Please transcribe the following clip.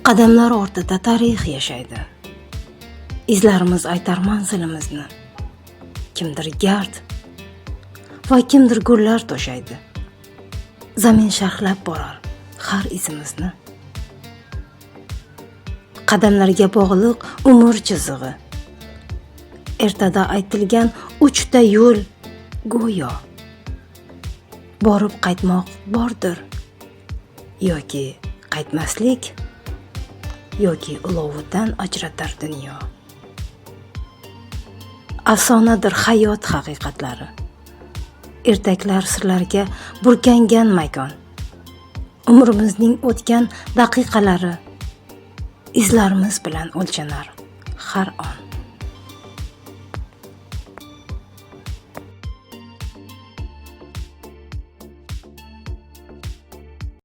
Qadamlar ortida tarix yashaydi. Izlarimiz aytar manzilimizni. Kimdir gard va kimdir gullar to'shaydi. Zamin sharhlab borar har izimizni. Qadamlarga bog'liq umr chizig'i. Ertada aytilgan uchta yo'l go'yo. Borib qaytmoq bordir yoki qaytmaslik yoki ulovidan ajratar dunyo. Afsonadir hayot haqiqatlari. Ertaklar sirlarga burkangan makon. Umrimizning o'tgan daqiqalari izlarimiz bilan o'lchanar har on.